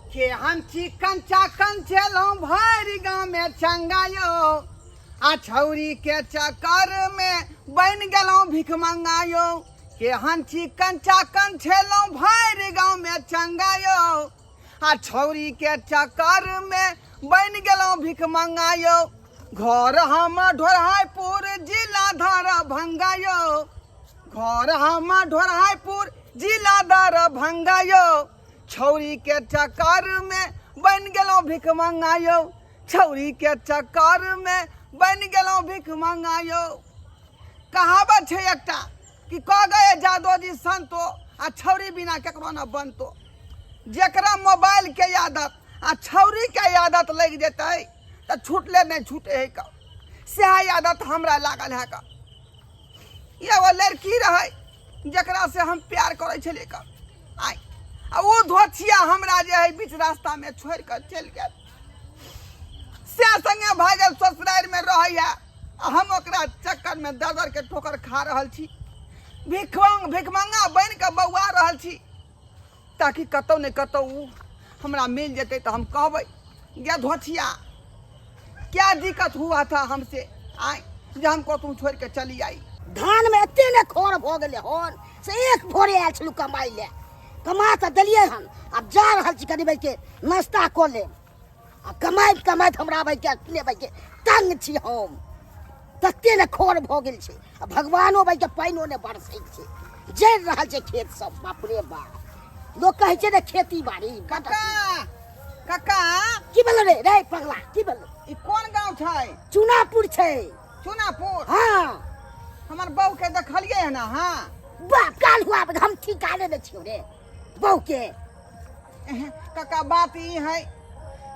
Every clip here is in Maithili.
केहन चिकन चाकन छलहुँ भरि गाँवमे चंगा यौ, आ छौरी के चक्कर में बनि गेलहुँ भिखमंगा यौ। केहन चिकन चाकन छलहुँ भरि गाँवमे चंगा यौ, आ छौरी के चक्कर में बनि गेलहुँ भिखमंगा यौ। घर हम ढोरहाइपुर जिला दरभंगा यौ, घर हम ढोरहाइपुर जिला दरभंगा यौ। छौरी के चक्कर में बनि गेलहुँ भिखमंगा यौ, छौरी के चक्कर में बनि गेलहुँ भिखमंगा यौ। कहावत छै एकटा कि कह गए जादोजी संतो, आ छौरी बिना केकरो न बनतो। जेकरा मोबाइल के आदत आ छौरी के आदत लागि जेतै तऽ छूटले नहि छूटे है का, सएह आदत हमरा लागल है का। एगो लड़की रहै जकरा से हम प्यार करै छलियै का, आइ आ ओ धोछिया हमरा जे है बीच रास्ता में छोड़ि कऽ चलि गेल। से संगे भए गेल ससुरारिमे रहैया, आ हम ओकरा चक्करमे दर दर के ठोकर खा रहल छी, भिखमंगा बनि कऽ बौआ रहल छी, ताकि कतौ ने कतौ ओ हमरा मिल जेतै तऽ हम कहबै गे धोछिया क्या दिक्कत हुआ था हमसे, आय जे हमको तुम छोड़ के चली आई। धान में एते ने खर भऽ गेलै हन से एक भोरे आयल छलहुँ कमाइ लए, कमा तऽ देलियै हन, आब जा रहल छी कनि बैठके नाश्ता कऽ लेब। आ कमाइत कमाइत हमरा बैठके अपने बैठके तंग छी हम, तते ने खर भऽ गेल छै, आ भगवानो बैठके पानिओ नहि बरसै छै, जरि रहल छै खेत सब। बाप रे बाप, लोक कहै छै ने खेती बाड़ी। कक्का, कक्का। की भेलो रे रे पगला, की भेलो? ई कोन गाँव छै? चुनापुर छै। चुनापुर? हाँ। हमर बहू के देखलियै हन अहाँ? बाप काल हुआ हम ठिकाने नहि छियौ रे बहू के। कक्का बात ई है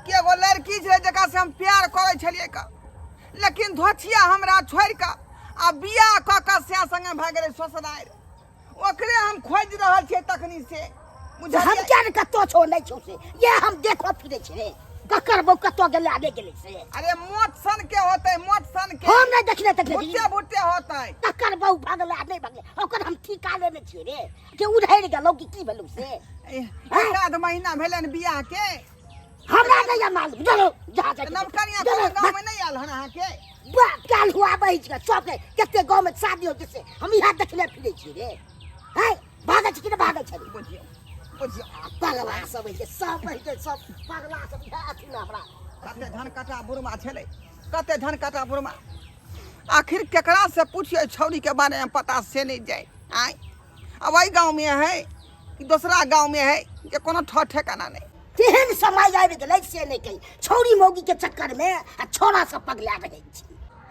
कि एगो लड़की छै जकरा से हम प्यार करै छलियै का, लेकिन धोछिया हमरा छोड़ि कऽ आ बियाह कऽ कऽ से संगे भए गेलै ससुरारि, ओकरे हम खोजि रहल छियै तखनी से। बुझलियै? हम क्या ने कतौ छौ नहि छौ से ये हम देखो फिरै छियै, ककर बहू कतौ गेलै आ नहि गेलै से। अरे मोट सन के होतै, मोट सन के। हम नहि देखने तखने। भुट्टे भुट्टे होतै। ककर बहू भगलै आ नहि भगलै ओकर हम ठिकाने नहि छियै रे, के उधरि गेलौ कि की भेलौ से। एक आध महीना भेलनि बियाह के। हमरा नहि यऽ मालूम, चलो जा जा। नवकनिया कोनो गाँव में नहि आयल हन अहाँके? बाप काल हुआ बहि छै सबके, कते गाँव में शादी होइत से हम इएह देखले फिरै छी रे। हैं भागै छी कि नहि भागै छी? बुझियौ बुझियौ पगला सब होइ छै, सब होइ छै, सब पगला सब इएह अथी में हमरा। कते धन कटा बुढ़मा छलै, कते धन कटा बुढ़मा, आखिर केकरा से पूछिए छौड़ी के बारे में पता से नहीं जाए। आय अब एहि गाँव में है कि दोसरा गाँव में है जे कोनो ठर ठेकाना नहीं। तेहन समय आबि गेलै से नहि कही, छौड़ी मौगी के चक्कर में आ छौड़ा सब पगला रहै छै।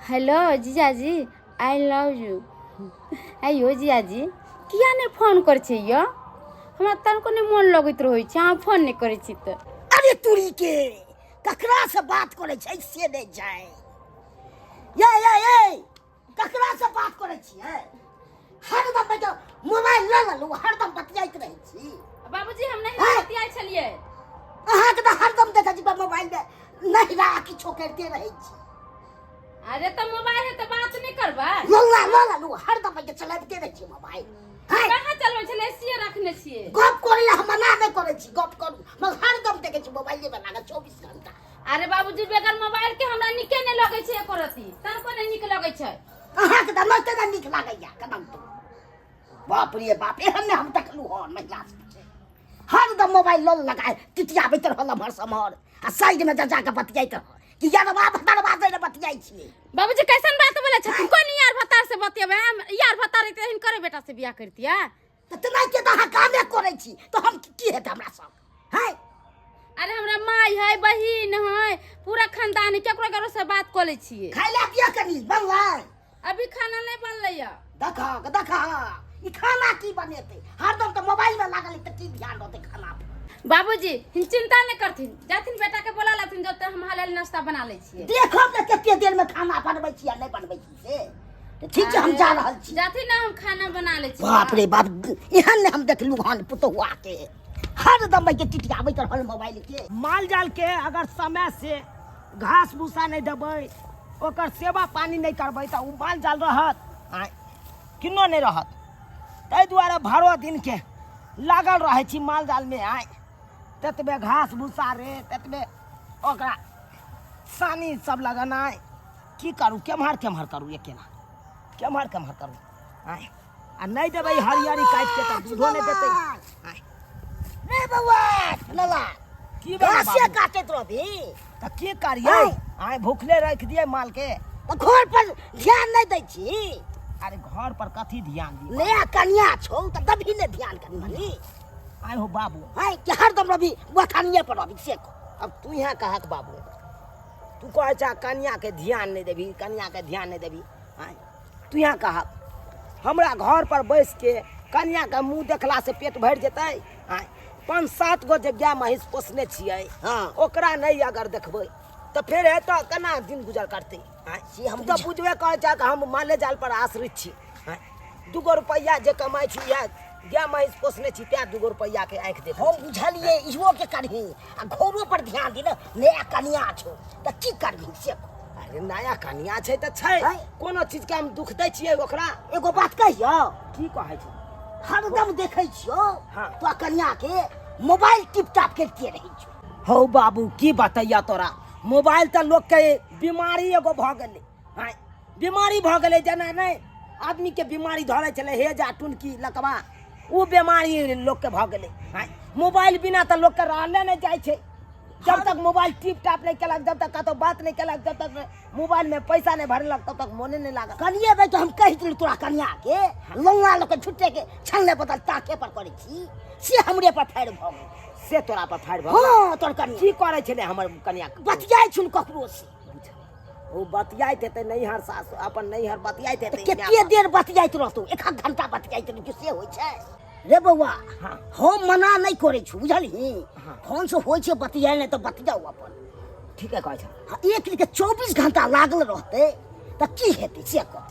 हेलो जीजाजी, I love U. आइयो जीजाजी किया नहि फोन करै छियै यौ? हमरा तनिको नहि मोन लगैत रहै छै अहाँ फोन नहि करै छी तऽ। अरे तुरी के ककरा से बात करै छै से नहि जाय। ये ये ये ककरा से बात करै छियै? हरदम बैठो मोबाइल लऽ लेलहुँ, हरदम बतियाइत रहै छी। बाबूजी हम नहि हैं? बतियाइ छलियै। अहाँके तऽ हरदम देखै छी मोबाइल में नहिरा किछो करिते रहै छी। अरे तऽ मोबाइल है तऽ बात नहि करबै? लौला लऽ लेलहुँ, हरदम बैठ चलाबिते रहै छी मोबाइल। हैं? कहाँ चलबै छलियै, ऐसिए रखने छियै। गप करै लए हम मना नहि करै छी, गप करू, मगर हरदम देखै छी मोबाइले में लागल 24 घंटा। अरे बाबूजी बगैर मोबाइल के हमरा नीके नहि लगै छै एको रत्ती, तनिको नहि नीक लगै छै। अहाँके तऽ नहि तेना नीक लागैया कदम तो। बाप रे बाप, एहन नहि हम देखलहुँ हन महिला सबके, हरदम मोबाइल लऽ लगाय टिटियाबैत रहल एम्हर सम्हर, आ साइडमे जा जाकऽ बतियाइत रहल कि यारबा भतरबा से बतियाइ छियै। बाबूजी कैसन बात बोलै छथिन? कोन यार भतार से बतियेबै हम? यार भतार रहितै हिनकरे बेटा से बियाह करतियै। तऽ तेनाहिते तऽ अहाँ कामे करै छी तऽ हम की हेतै हमरा सब? हैं? अरे हमरा माय है, बहिन है, पूरा खानदान है, केकरो केकरो से बात कऽ लै छियै। खाय लए दिअ कनी, बनलै? अभी खाना नहि बनलै या। देखह देखह ई खाना की बनेतै, हरदम तऽ मोबाइल में लागल है तऽ की ध्यान रहतै खाना पर। बाबूजी हिन चिंता नहि करथिन, जाथिन बेटा के बोला लाथिन, जब तक हम हाल नाश्ता बना लै छियै। देखब ने कते देर में खाना बनबै छी आ नहि बनबै छी से। तऽ ठीक छै, हम जा रहल छी। जाथिन ना, हम खाना बना लै छी। बाप रे बाप, एहन ने हम देखलहुँ हन पुतहुआ के, हरदम के टिटियाबैत रहल मोबाइल के। माल जाल के अगर समय से घास भूसा नहि देबै, ओकर सेवा पानी नहि करबै तऽ ओ माल जाल रहत आँय किन्नो नहि रहत। ताहि दुआरे भरो दिनके लागल रहै छी माल जालमे आँय। ततबे घास भूसा रे, ततबे ओकरा सानी सब लगनाइ। की करू, केम्हर केम्हर करू, एकेला केम्हर केम्हर करू? आँय, आ नहि देबै हरियरी काटि के तऽ दूधो नहि देतै। आँय रे बौआ लला, की भेलै घासे बाबू? काटैत रहबी? तऽ की करियै? आँय, भूखले राखि दियै माल के? तऽ घर पर ध्यान नहि दै छी? अरे घर पर कथी ध्यान दियै? नया कनिया छौ तऽ दबही ने ध्यान कनी मनी। आँय हो बाबू। आँय, कि हरदम रहबी बथानिये पर रहबी से कह। अब तू यहाँ कहक बाबू, तू कहै छह कनियाके ध्यान नहि देबही, कनियाके ध्यान नहि देबही। आँय, तू यहाँ कहक, हमरा घर पर बैस के कनियाके मुँह देखलासँ पेट भरि जेतै? आँय, 5-7 गो जे गाय महींस पोसने छियै, ओकरा नहि अगर देखबै तऽ फेर हेतऽ केना दिन गुजर करतै? आँय, से हम तू तऽ बुझबे करै छह कि हम माले जाल पर आश्रित छी। आँय, 2 गो रुपैआ जे कमाइ छी, इएह गाय महींस पोसने छी तें 2 गो रुपैआके आँखि देखै हम छी। बुझलियै, इहो के करही आ घरो पर ध्यान दी ने। नया कनिया छौ तऽ की करबही से कह। अरे नया कनिया छै तऽ छै, आँय? कोनो चीजके हम दुख दै छियै ओकरा? एगो बात कहियौ? की कहै छै? हरदम देखै छियौ तो कनिया के मोबाइल टिप टाप करिते रहै छौ। हौ बाबू, की बतैया तोरा, मोबाइल तऽ लोकके बीमारी एगो भऽ गेलै। आँय, बीमारी भऽ गेलै। जेना नहि आदमीके बीमारी धरै छलै हेजा, टुनकी, लकवा, ओ बीमारी लोकके भऽ गेलै। आँय, मोबाइल बिना तऽ लोकके रहले नहि जाइ छै। जब तक मोबाइल टिप टाप नहि केलक, जब तक कतहु बात नहि केलक, जब तक मोबाइलमे पैसा नहि भरलक, तब तक मोने नहि लागल। कनिए बेर तऽ हम कहि देलहुँ तोरा कनिया के, लौआ लोक झुट्टे के छनले बदल ताके पर करै छी, से हमरे पर फायर भऽ गेल। से तोरा पर फायर भऽ गेल? हँ, तोर कनिया। की करै छलै हमर कनिया? बतियाइ छुन ककरो से। ओ बतियाइत हेतै नैहर, सासु अपन नैहर बतियाइत हेतै। कते देर बतियाइत रहतौ? एक घंटा बतियाइत रहतौ से होइ छै? रे बौआ, हम मना नहि करै छी, बुझलही? फोन से होइ छै बतियाइ, नहि तऽ बतियाउ अपन। ठीके कहै छै। हँ, एक के 24 घंटा लागल रहतै तऽ की हेतै से कह।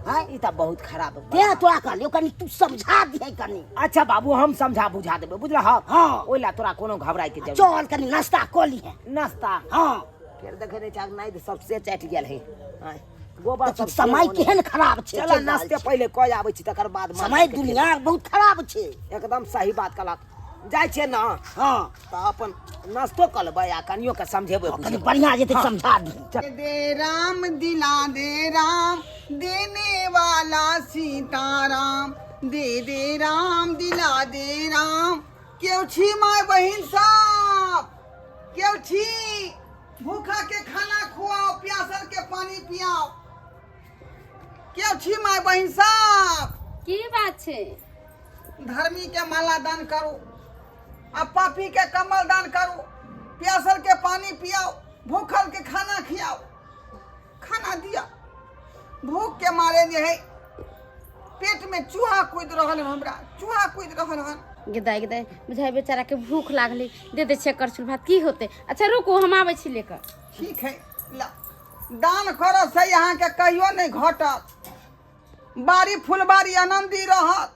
हँ, ई तऽ बहुत खराब। तें तोरा कहलियौ, कनि तू समझा दिहे कनि। अच्छा बाबू, हम समझा बुझा देबै, बुझलहक? हँ। ओहि लए तोरा कोनो घबराइके जरूरत। चल, कनि नाश्ता कऽ लिहे। नाश्ता? हँ। फेर देखै नहि छै, नाइद सब से चटि गेल है। आँय, गोबर देखी, सब समय केहन खराब छै। चल, चलि रहल नाश्ते छै। पहिले कऽ आबै छी, तकर बाद माल समय के दुनिया बहुत खराब छै। खेत। एकदम सही बात कहलक। जाइ छियै ने? हँ। तऽ अपन नाश्तो कऽ लेबै आ कनियो के समझेबै कनि बुझेबै। बढ़िआँ जेतै, समझा दी। दे राम दिला दे राम, देने वाला सीताराम, दे दे राम दिला दे राम। केओ छी माय बहिन सब? केओ छी? भूखा के खाना खुआओ, प्यासल के पानी पियाओ। केओ छी माय बहिन सब? की बात छै? धर्मी के माला दान करू आ पापी के कमल दान करू। प्यासल के पानी पियाओ, भूखल के खाना खियाओ, खाना दिया। भूख के मारे जे है पेट में चूहा कूद रहल हन, हमरा चूहा कूद रहल हन। गेदाय गेदाय, बुझाइ बेचारा के भूख लागलै, दे दे छियै करछुल भात, की होतै? अच्छा रुकू, हम आबै छी लेकर। ठीक है, ला। दान करऽ से अहाँके कहियो नहि घटत, बाड़ी फुलबाड़ी आनन्दी रहत,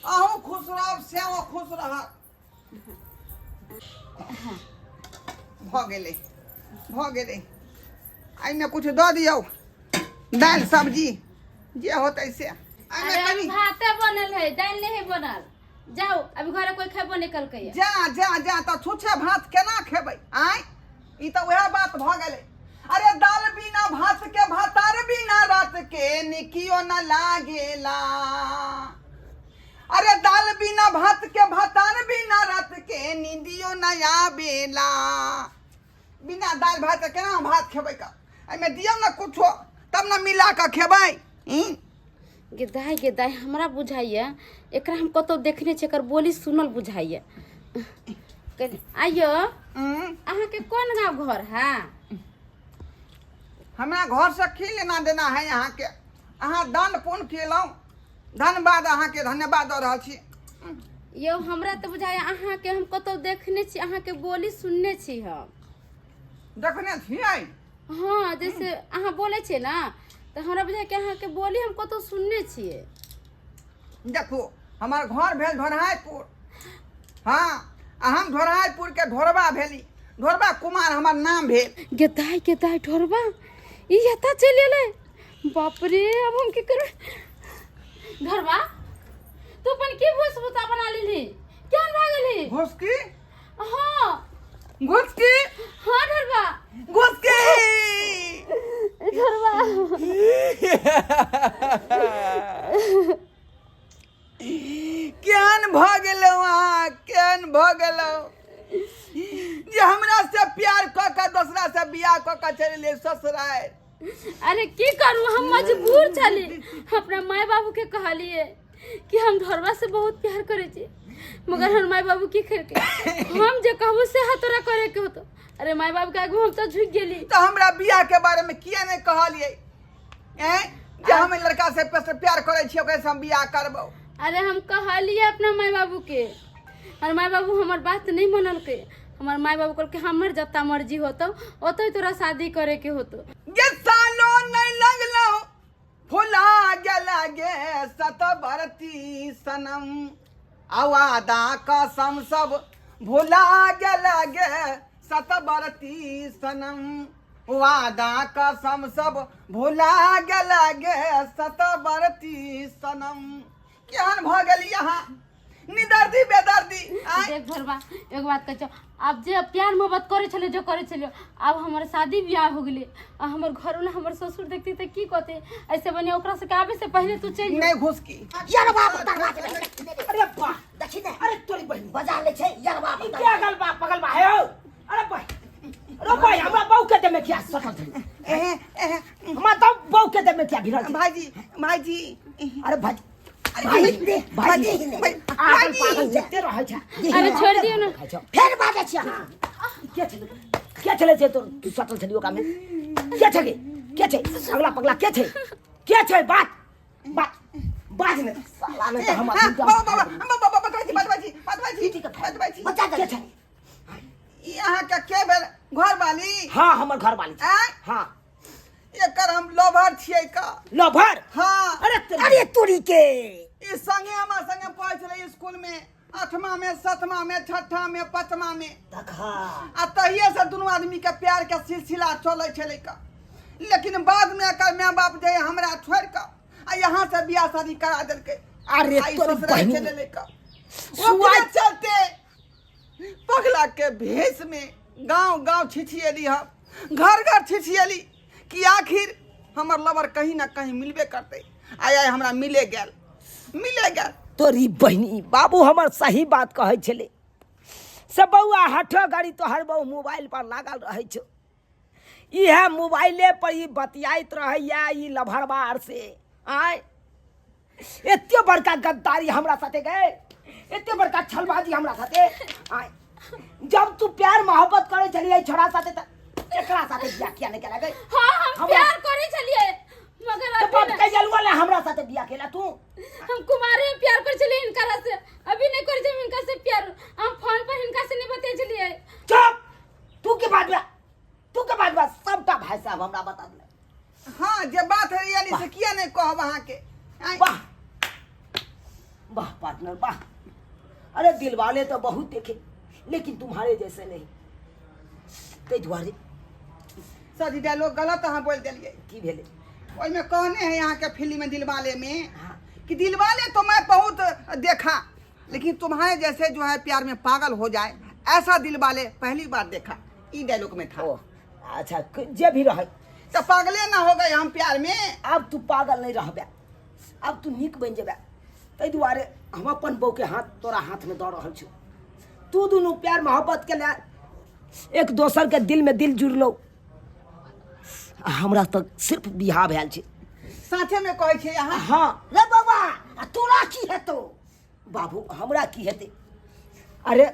अहूँ खुश रहब, सेहो खुश रहत। भऽ गेलै, भऽ गेलै। एहिमे किछु दऽ दियौ, दालि सब्जी जे होतै से एहिमे। अरे अभी कनि भाते बनल है, दालि नहीं है बनल। जाओ, अभी घरे कोई खेबो नहीं कलकै है। जा जा जा, तऽ छुछे भात केना खेबै? आँय, ई तऽ उएह बात भऽ गेलै। अरे दाल बिना भात के, भातार बिना रात के निकियो न लागेला। अरे दाल बिना भात के, भातार बिना रात के नींदियो न आबेला। बिना दालि भात के केना हम भात खेबै? का एहिमे दियौ ने कुछो, तब ने मिला कऽ खेबै ई। गेदाय गेदाय, हमरा बुझाइए एकरा हम कतहु देखने छी, एकर बोली सुनल बुझाइए। आइयो, अहाँके कोन गाँव घर है? हमरा घरसँ की लेना देना है अहाँके? अहाँ दान पुण्य केलहुँ, धन्यवाद, अहाँके धन्यवाद दऽ रहल छी। यौ, हमरा तऽ बुझाइए अहाँके हम कतहु देखने छी, अहाँके बोली सुनने छी हम। देखने छियै? हँ, जैसे अहाँ बोलै छियै ने, तऽ हमरा बुझाइ कि अहाँके बोली हम कतहु सुनने छियै। देखू, हमर घर भेल ढोरहाइपुर। हँ, आ हम ढोरहाइपुरके ढोरबा भेली, ढोरबा कुमार हमर नाम भेल। गेदाय गेदाय, ढोरबा ई एतऽ चलि एलै! बाप रे, आब हम की करबै? ढोरबा, तू अपन की भूस भूसा बना लेलही? केहन भए गेलही? भोसकी। हाँ। घुसकी। हाँ ढोरबा। घुसकी। ढोरबा, केहन भऽ गेलहुँ अहाँ, केहन भऽ गेलहुँ जे हमरा से प्यार कऽ कऽ दोसरा से बियाह कऽ कऽ चलि एलियै ससुरारि। अरे की करू, हम मजबूर छली। अपना माय बाबू के कहलिए कि हम ढोरबा से बहुत प्यार करे छी, मगर हमर माय बाबू की करके, हम जे कहबो से तोरा करे के होतो। अरे माय बाबू के आगू हम तो झुक गेली। तऽ हमरा बियाह के बारे में किया नहि कहलियै ऐं जे हम एहि लड़का से प्यार करै छियै, ओकरे से हम बियाह करबौ? अरे हम कहलिए अपना माय बाबू के, और माय बाबू हमर बात नहीं मनलकै। हमर माय बाबू कहलकै हमर जत्ता मर्जी होतो ओतै तोरा शादी करे के होतो। गे सालो नहीं लगलौ फुला गेला गे सतबरती सनम, आवादा कसम सब भुला गेला गे सतबरती सनम, वादा कसम सब भुला गेला गे सतबरती सनम। केहन भऽ गेली अहाँ, निदर्दी बेदर्दी, आँय? देख भरबा, एगो बात कहै छौ, आब जे प्यार मोहब्बत करै छलै जो करै छलै, आब हमर शादी बियाह हो गेलै आ हमर घरवाला हमर ससुर देखते तऽ की कहते? ऐसे बढ़िया ओकरा सबके आबे से पहले तू चलि जो। नहि घुसकी। यरबा बतरवा के अरे वाह, देखी ने। अरे तोरी बहिन बजा ले छै यरबा। ई क्या गल बा पगल बा है हो? अरे भाई, अरे भाई, हमरा बहू के दे में क्या सकल छै? एहे एहे। हमरा तो बहू के दे में क्या भिड़ल छै? भाईजी, भाईजी। अरे भाई, अरे भाई, भाईजी, भाई, भाई, पागल भाईजी। पागल जते रहै छै। अरे छोड़ दियौ ने। खाइ छौ। फेर बाजै छी अहाँ। के छलै, के छलै से तोर तू सटल छली ओकरा में? के छै गे, के छै अगला पगला, के छै, के छै? बात बात बाज ने साला, ने तऽ हम हाँ, अखन बाबा बाबा बाबा बाबा, भाईजी, भाईजी, भाईजी, भाईजी। बच्चा के छै? ई अहाँके के भेल, घर वाली? हाँ, हमर घर वाली छै। आँय? हाँ। एकर हम लवर छियै का। लभर? हाँ। अरे तेरी- अरे तोरी के। ई संगे हमरा संगे पढ़ै छलै स्कूल में, आठमा में, सतमा में, छठा में, पाँचमा में। देखा। आ तहिए से दुनू आदमी के प्यार के सिलसिला चलै छलै का, लेकिन बाद में एकर माय बाप जे हमरा छोड़ कऽ आ यहाँ से बियाह शादी करा देलकै। अरे आ ई तोरी ससुराल बहिनी। चलि एलै का। ओकरे चलते पगला के भेष में गांव गांव छिछिएली, हम घर घर छिछिएली कि आखिर हमर लवर कहीं ना कहीं मिलबे करतै। आय आय हमरा मिले गेल, मिले गेल। तोरी बहिनी, बाबू हमर सही बात कहै छलै से बौआ, हठो गाड़ी तोहर बहु मोबाइल पर लागल रहै छौ, इएह मोबाइले पर ई बतियाइत रहैया ई लभरबा आर से। आँय, एते बड़का गद्दारी हमरा साथे गए, एते बड़का छलबाजी हमरा साथे? आँय, जब तू प्यार मोहब्बत करै छलियै छोड़ा साथे तऽ एकरा साथे बियाह किया नहि केला गए? हाँ, हम प्यार करै छलियै मगर तऽ अभी बाप ना। कहिया वाला हमरा साथे बियाह केला तू? हम कुमारे में प्यार करै छलियै हिनका से, अभी नहीं करै छलियै हिनका से प्यार। हम फोन पर हिनका से नहीं बतियाइ छलियै। चुप, तू के बात बा, तू के बात बा, सबटा भाई साहब हमरा बता देले। हाँ, जे बात है रियली से किया नहीं कहब अहाँके, आँय? वाह वाह पार्टनर वाह। अरे दिल वाले तो बहुत देखे लेकिन तुम्हारे जैसे नहीं, ताहि दुआरे। सर जी, डायलॉग गलत अहाँ बोल देलियै। की भेलै? ओहिमे कहने है अहाँके फिल्म में दिलवाले में हाँ। कि दिलवाले तो मैं बहुत देखा, लेकिन तुम्हारे जैसे जो है प्यार में पागल हो जाए ऐसा दिलवाले पहली बार देखा, ई डायलॉग में था। ओ अच्छा, जे भी रहे। तो पागले ना हो गए हम प्यार में। आब तू पागल नहीं रहबे, आब तू नीक बनि जेबे। ताहि दुआरे हम अपन बहूके हाथ तोरा हाथमे दऽ रहल छौ। तू दुनू प्यार मोहब्बत के ले एक दोसर के दिल में दिल जुड़लो, आ हमरा तऽ सिर्फ बियाह भेल छै। साथे में कहै छै अहाँ? हाँ। रे बाबा, आ तोरा की हेतौ? बाबू, हमरा की हेतै? अरे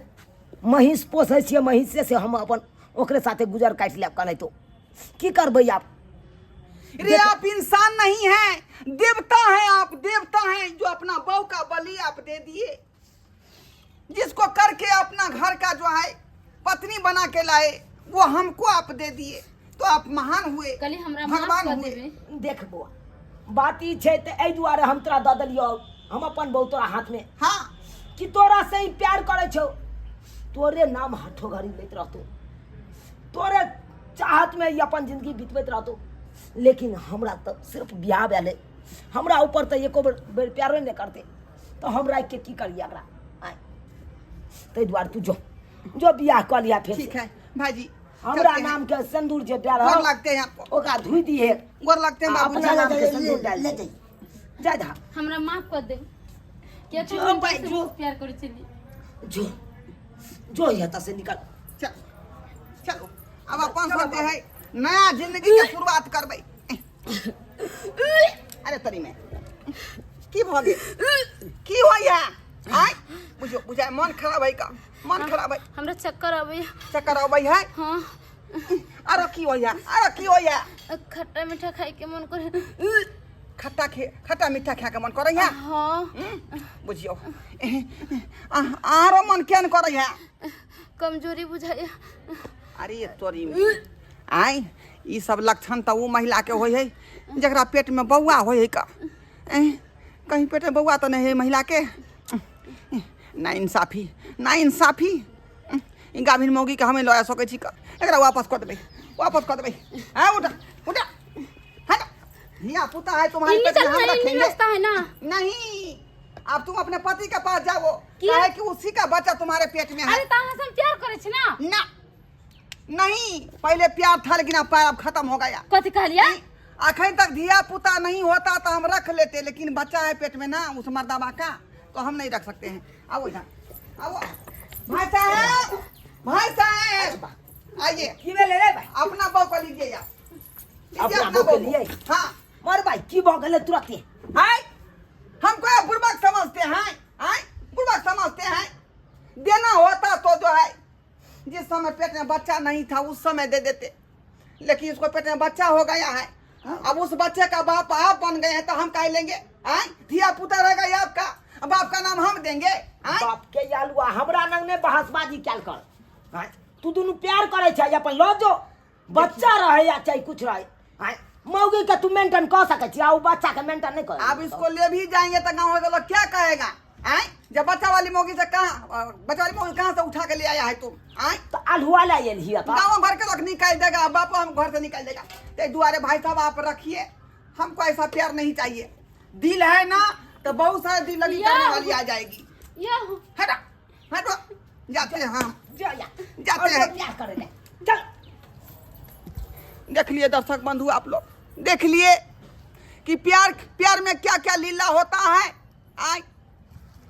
महींस पोसै छियै, महींसे से हम अपन ओकरे साथे गुजर काटि लेब कनाहितो। की करबै आब? रे आप इंसान नहीं हैं, देवता हैं आप, देवता हैं जो अपना बहू का बलि आप दे दिए, जिसको करके अपना घर का जो है पत्नी बना के लाए, वो हमको आप दे दिए, तो आप महान हुए। कहली हमरा माफ भगवान कऽ हुए। देबै। देख बौआ, बात ई छै तऽ एहि दुआरे हम तोरा दऽ देलियौ हम अपन बहू तोरा हाथमे हाँ कि तोरा से ही प्यार करै छौ, तोरे नाम हठो घड़ी लैत रहतौ, तोरे चाहतमे ई अपन जिंदगी बितबैत रहतौ। लेकिन हमरा तऽ सिर्फ बियाह भेलै, हमरा ऊपर तऽ एको बेर बेर प्यारो नहि करतै, तऽ हम राखिके की करियै एकरा? आँय, ताहि दुआरे तू जो जो बियाह कऽ लिहा फेर ठीक है भाईजी, हमरा चलते हैं। नाम के सिंदूर जे डाल गोर लगते हैं आपको। ओकरा धोई दिहे। गोर लगते हैं बाबू। अपना नाम के ले सिंदूर डाल ले दे। जाइए। जा जा। हमरा माफ कर दे, किया जो हम भाई, से जो। बहुत प्यार करै छली। जो जो यहाँ से निकल। चल चलो, अब अपन सब जे है नया जिंदगी के शुरुआत करबै। अरे तरी में की भऽ गेल? की होइया? आय बुझियो, बुझाय मन खराब है का? मन खराब है? हमरा चक्कर अबैया। चक्कर अबै है? हाँ। अरे की होइया? अरे की होइया? खट्टा मीठा खाए के मन करे। खट्टा खे, खट्टा मीठा खाए के मन करे है? हाँ। बुझियो, आरो मन केहन करे है? कमजोरी बुझाइया। अरे तोरी में आय, ई सब लक्षण तऽ ओ महिला के होइ है जकरा पेट में बौआ होइ है का। एँ, कहीं पेट में बौआ तऽ नहि है महिला के? ना इंसाफी, ना इंसाफी। ई गाभिन मौगी के हमे लऽ आ सकै छी का? एकरा वापस कऽ देबै, वापस कऽ देबै। हाँ, उठा उठा, हट। धिया पुता है तुम्हारे इन्हीं पेट में, चलना, हम इन्हीं रखेंगे। रास्ता है ना। नहीं, अब तुम अपने पति के पास जाओ। क्यों? काहे कि उसी का बच्चा तुम्हारे पेट में है। अरे त अहाँ से हम प्यार करै छी ना। ना नहीं, पहले प्यार था लेकिन अब प्यार अब खत्म हो गया। कथी कहलियै? अखन तक धिया पुता नहीं होता तो हम रख लेते, लेकिन बच्चा है पेट में ना उस मर्दाबा का, तो हम नहीं रख सकते हैं। आओ इधर आओ, भाई साहब, भाई साहब आइए। की भेलै रे भाई? अपना बहू को लीजिए आप। लीजिए। अपना बहू के लिए? हाँ। मर भाई, की भऽ गेलै तुरते? हाय, हमको ये बुड़बक समझते हैं? हाय, बुड़बक समझते हैं? देना होता तो जो है जिस समय पेट में बच्चा नहीं था उस समय दे देते, लेकिन इसको पेट में बच्चा हो गया है, अब उस बच्चे का बाप आप बन गए हैं, तो हम काहे लेंगे? आय, धिया पुता रहेगा ये आपका, अब आपका नाम हम देंगे? आय? बाप के आलुआ, हमरा नंग ने बहसबाजी कैल कर। आय, तू दुनू प्यार करे छै, अपन लऽ जो, बच्चा रहे या चाहे कुछ रहे। आय, मौगी के तू मेंटेन कऽ सकै छी आ उ बच्चा के मेंटेन नहीं कर। आप इसको ले भी जाएंगे तो गाँव के लोग क्या कहेगा? आय, जब बच्चा वाली मौगी से कहाँ, बच्चा वाली मौगी कहाँ से उठा के ले आया है तुम? आय? तो आलुआ ला एल हिया तो गाँव भर के लोग निकाल देगा, बापू हम घर से निकाल देगा। ते दुआरे भाई साहब आप रखिए, हमको ऐसा प्यार नहीं चाहिए। दिल है ना तो बहुत सारे दिल लगी करने वाली आ जाएगी। या। हटो हटो, जाते हैं हम। जा या। जाते और हैं। प्यार करे ले, चल। देख लिए दर्शक बंधु, आप लोग देख लिए कि प्यार प्यार में क्या क्या लीला होता है। आय,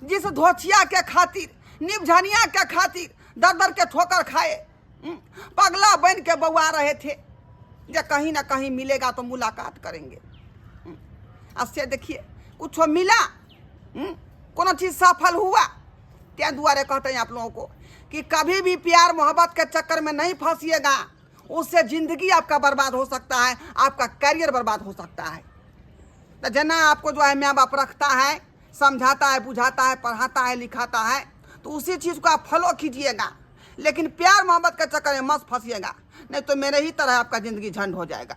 जिस धोचिया के खातिर, निबझनिया के खातिर दर दर के ठोकर खाए, पगला बन के बउआ रहे थे, जब कहीं ना कहीं मिलेगा तो मुलाकात करेंगे। अब से देखिए कुछ मिला, कोनो चीज सफल हुआ? त्या दुआरे कहते हैं आप लोगों को कि कभी भी प्यार मोहब्बत के चक्कर में नहीं फंसिएगा, उससे जिंदगी आपका बर्बाद हो सकता है, आपका करियर बर्बाद हो सकता है। तो जना आपको जो है माँ बाप रखता है, समझाता है, बुझाता है, पढ़ाता है, लिखाता है, तो उसी चीज़ को आप फॉलो कीजिएगा, लेकिन प्यार मोहब्बत के चक्कर में मत फंसिएगा, नहीं तो मेरे ही तरह आपका ज़िंदगी झंड हो जाएगा।